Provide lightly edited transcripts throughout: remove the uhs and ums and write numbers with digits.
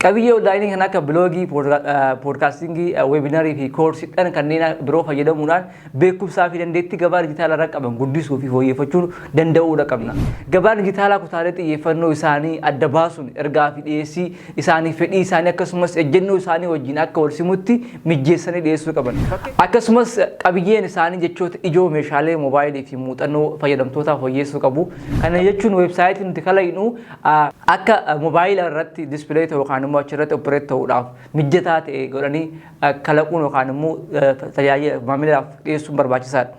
Qabiyyee onlaayinii kan akka biloogii, poodkaastingii, weebinarii fi koorsiidhaan kanneen biroo fayyadamuudhaan beekumsaa fi dandeettii gabaa dijitaalaa irra qaban guddisuu fi fooyyeffachuu danda'uudha qabna. Gabaa dijitaalaa kutaalee xiyyeeffannoo isaanii adda baasuun ergaa fi dhiyeessii isaanii, fedhii isaanii akkasumas ejjennoo isaanii wajjin akka wal simutti mijjeessanii dhiyeessuu qaban. Akkasumas qabiyyeen isaanii jechoota ijoo meeshaalee moobaayilii fi muuxannoo fayyadamtootaa fooyyessuu qabu. Kana jechuun weebsaayitii nuti kalaqnu akka moobaayila irratti dispileey ta'u yookaan immoo achirratti opereet ta'uudhaaf mijataa ta'e godhanii kalaquun yookaan immoo tajaajila maamilaaf dhiyeessuun barbaachisaadha.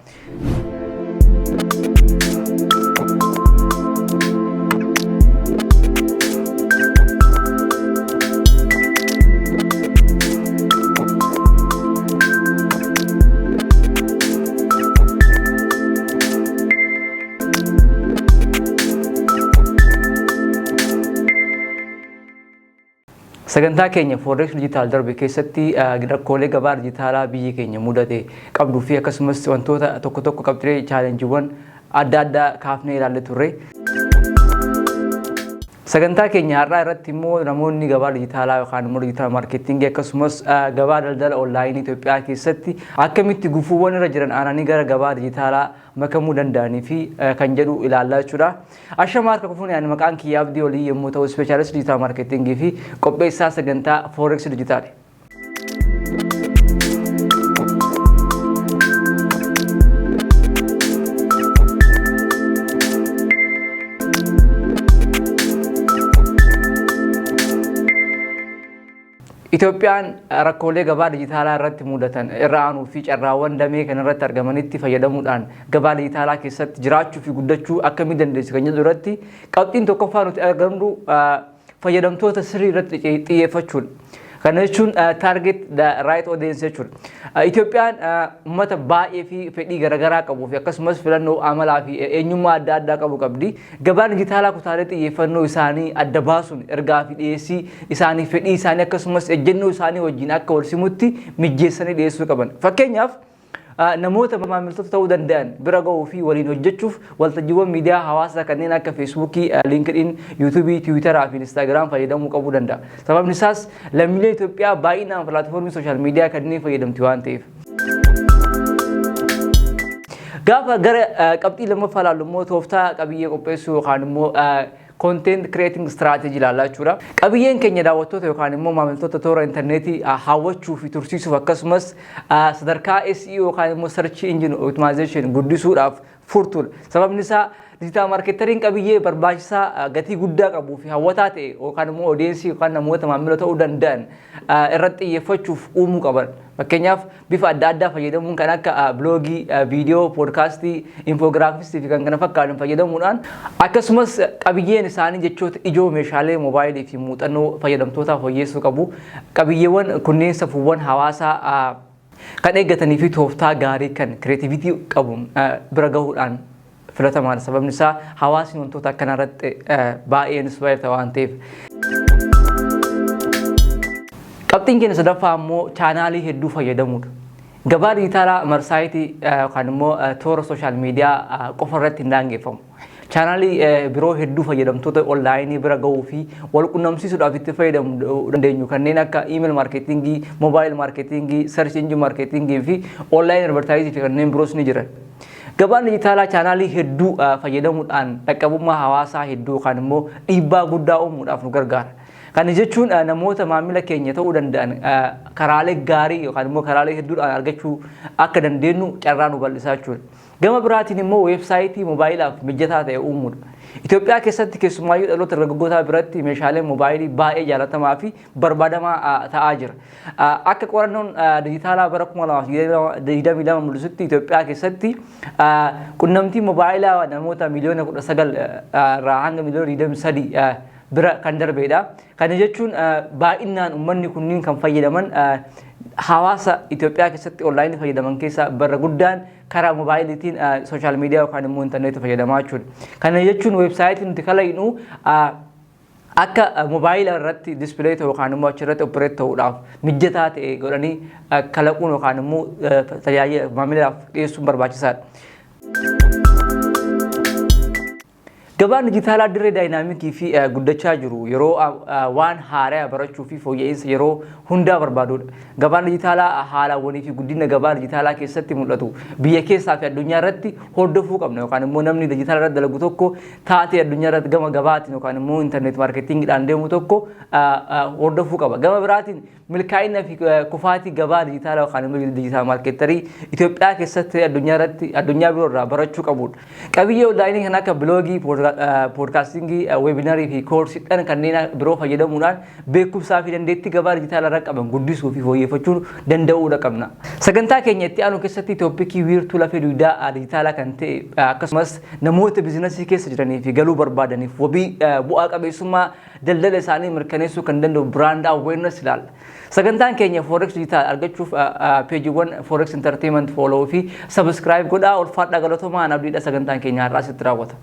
Sagantaa keenya Forex Digital darbe keessatti rakkoolee gabaa dijitaalaa biyyi keenya mudate qabduu fi akkasumas wantoota tokko tokko qabxilee chaalenjiiwwan adda addaa kaafnee ilaalle turre. Sagantaa keenya har'aa irratti immoo namoonni gabaa dijitaalaa yookaan immoo digital marketingii akkasumas gabaa daldala onlaayinii Itoophiyaa keessatti akkamitti gufuuwwan irra jiran aananii gara gabaa dijitaalaa makamuu danda'anii fi kan jedhu ilaallaa jechuudha. Ashama harka kufuun yaani maqaan kiyya Abdii Olii yommuu ta'u specialist digital marketingii fi qopheessaa sagantaa Forex Digitaali. Itoophiyaan rakkoolee gabaa dijitaalaa irratti mudatan irra aanuu fi carraawwan damee kana irratti argamanitti fayyadamuudhaan gabaa dijitaalaa keessatti jiraachuu fi guddachuu akkamii dandeessi kan jedhu irratti qabxiin tokkoffaa nuti argamnu fayyadamtoota sirrii irratti xiyyeeffachuudha. Kana jechuun target the right audience jechuudha. Itoophiyaan uummata baay'ee fi fedhii garaagaraa qabuu fi akkasumas filannoo amalaa fi eenyummaa adda addaa qabu qabdi. Gabaa dijitaalaa kutaalee xiyyeeffannoo isaanii adda baasuun ergaa fi dhiyeessii isaanii, fedhii isaanii akkasumas ejjennoo isaanii wajjin akka wal simutti mijjeessanii dhiyeessuu qaban. Fakkeenyaaf, namoota maamiltoota ta'uu danda'an bira ga'uu fi waliin hojjechuuf waltajjiiwwan miidiyaa hawaasaa kanneen akka Feesbuukii, LinkedIn, Yuutuubii, Tiwiitaraa fi Instaagiraam fayyadamuu qabuu danda'a. Sababni isaas lammiilee Itoophiyaa baay'inaan pilaatfoormii sooshaal miidiyaa kanneen fayyadamti waan ta'eef. Gaafa gara qabxii lammaffaa ilaallu immoo tooftaa qabiyyee qopheessuu yookaan immoo content creating strategy ilaallaa jechuudha. Qabiyyeen keenya daawwattoota yookaan immoo maamiltoota toora intarneetii hawwachuu fi tursiisuuf akkasumas sadarkaa SEO yookaan immoo search engine optimization guddisuudhaaf furtuudha. Sababni isaa digital marketeriin qabiyyee barbaachisaa, gatii guddaa qabuu fi hawwataa ta'e yookaan immoo audience yookaan namoota maamila ta'uu danda'an irratti xiyyeeffachuuf uumuu qaban. Fakkeenyaaf, bifa adda addaa fayyadamuun kan akka biloogii, viidiyoo, poodkaastii, infoogiraafisii fi kan kana fakkaatan fayyadamuudhaan, akkasumas qabiyyeen isaanii jechoota ijoo meeshaalee moobaayilii fi muuxannoo fayyadamtootaa fooyyessuu qabu. Qabiyyeewwan kunneen safuuwwan hawaasaa kan eeggatanii fi tooftaa gaarii kan creativity qabuun bira gahuudhaan filatamaadha. Sababni isaa hawaasni wantoota akkanaa irratti baay'ee inspire ta'a waan ta'eef. Qabxiin keenya sadaffaa immoo chaanaalii hedduu fayyadamuudha. Gabaa dijitaalaa marsaayitii yookaan immoo toora sooshaal miidiyaa qofa irratti hin daangeffamu. Chaanaalii biroo hedduu fayyadamtoota onlaayinii bira gahuu fi wal qunnamsiisuudhaaf itti fayyadamuu dandeenyu kanneen akka email marketingii, mobile marketingii, search engine marketingii fi online advertising fi kanneen biroos ni jiran. Gabaan dijitaalaa chaanaalii hedduu fayyadamuudhaan dhaqqabummaa hawaasaa hedduu yookaan immoo dhiibbaa guddaa uumuudhaaf nu gargaara. Kana jechuun namoota maamila keenya ta'uu danda'an karaalee gaarii yookaan immoo karaalee hedduudhaan argachuu akka dandeenyu carraa nu bal'isaa jechuudha. Gama biraatiin immoo weebsaayitii moobaayilaaf mijataa ta'e uumuudha. Itoophiyaa keessatti keessumaayyuu dhaloota dargaggootaa biratti meeshaaleen moobaayilii baay'ee jaalatamaa fi barbaadamaa ta'aa jira. Akka qorannoon dijitaalaa bara 2022 mul'isutti, Itoophiyaa keessatti qunnamtii moobaayilaa namoota miliyoona 19 irraa hanga miliyoona 23 bira kan darbedha. Kana jechuun baay'inaan uummanni kunniin kan fayyadaman, hawaasa Itoophiyaa keessatti onlaayinii fayyadaman keessaa barra guddaan karaa moobaayiliitiin sooshaal miidiyaa yookaan immoo intarneetii fayyadamaa jechuudha. Kana jechuun weebsaayitii nuti kalaqnu akka moobaayila irratti dispileey ta'u yookaan immoo achirratti opereet ta'uudhaaf mijataa ta'e godhanii kalaquun yookaan immoo tajaajila maamilaaf dhiyeessuun barbaachisaadha. Gabaan dijitaalaa dirree dynamic fi guddachaa jiru, yeroo waan haaraa barachuu fi fooyya'insa yeroo hundaa barbaadudha. Gabaan dijitaalaa haalawwanii fi guddina gabaa dijitaalaa keessatti mul'atu biyya keessaa fi addunyaa irratti hordofuu qabna, yookaan immoo namni dijitaala irratti dalagu tokko taatee addunyaa irratti gama gabaatiin yookaan immoo internet marketingiidhaan deemu tokko hordofuu qaba. Gama biraatiin milkaa'ina fi kufaatii gabaa dijitaalaa yookaan immoo digital marketerii Itoophiyaa keessatti, addunyaa irratti, addunyaa biroo irraa barachuu qabudha. Qabiyyee onlaayinii kan akka biloogii, podcastingii, webinarii fi koorsiidhaan kanneen biroo fayyadamuudhaan beekumsaa fi dandeettii gabaa dijitaalaa irra qaban guddisuu fi fooyyeffachuu danda'uudha qabna. Sagantaa keenya itti aanu keessatti topicii wiirtuu lafee dugdaa dijitaalaa kan ta'e, akkasumas namoota biizinasii keessa jiranii fi galuu barbaadaniif wabii bu'aa qabeessummaa daldala isaanii mirkaneessuu kan danda'u brand awareness ilaalla. Sagantaan keenya Forex Digital argachuuf peejiiwwan Forex Entertainment follow fi subscribe godhaa. Ulfaadhaa, galatoomaa. Abdiidha. Sagantaan keenya har'aa asitti raawwata.